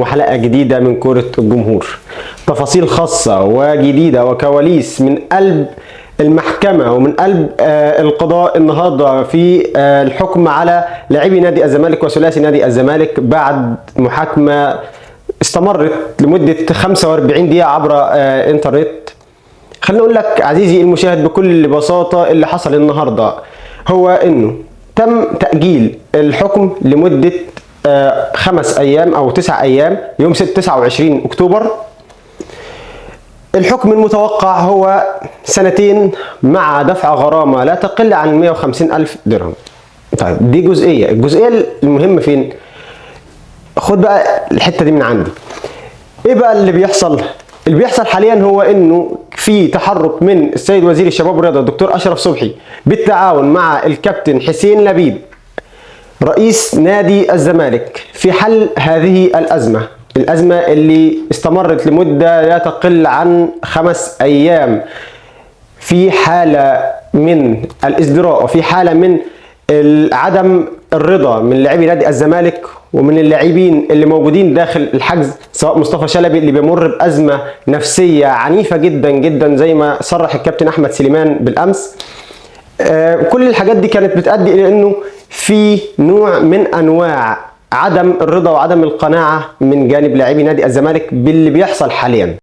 وحلقة جديدة من كرة الجمهور. تفاصيل خاصة وجديدة وكواليس من قلب المحكمة ومن قلب القضاء النهاردة في الحكم على لاعبي نادي الزمالك وثلاثي نادي الزمالك بعد محاكمة استمرت لمدة 45 دقيقة عبر انترنت. خليني اقول لك عزيزي المشاهد بكل بساطة، اللي حصل النهاردة هو انه تم تأجيل الحكم لمدة 5 ايام او 9 ايام، يوم 29 اكتوبر. الحكم المتوقع هو سنتين مع دفع غرامة لا تقل عن 150 ألف درهم. طيب دي جزئية، الجزئية المهمة فين؟ خد بقى الحتة دي من عندي. ايه بقى اللي بيحصل؟ اللي بيحصل حاليا هو انه في تحرك من السيد وزير الشباب والرياضة الدكتور اشرف صبحي بالتعاون مع الكابتن حسين لبيب رئيس نادي الزمالك في حل هذه الأزمة، الأزمة اللي استمرت لمدة لا تقل عن 5 أيام، في حالة من الازدراء وفي حالة من عدم الرضا من لاعبي نادي الزمالك ومن اللاعبين اللي موجودين داخل الحجز، سواء مصطفى شلبي اللي بيمر بأزمة نفسية عنيفة جدا جدا زي ما صرح الكابتن أحمد سليمان بالأمس. كل الحاجات دي كانت بتؤدي الى انه في نوع من انواع عدم الرضا وعدم القناعة من جانب لاعبي نادي الزمالك باللي بيحصل حاليا.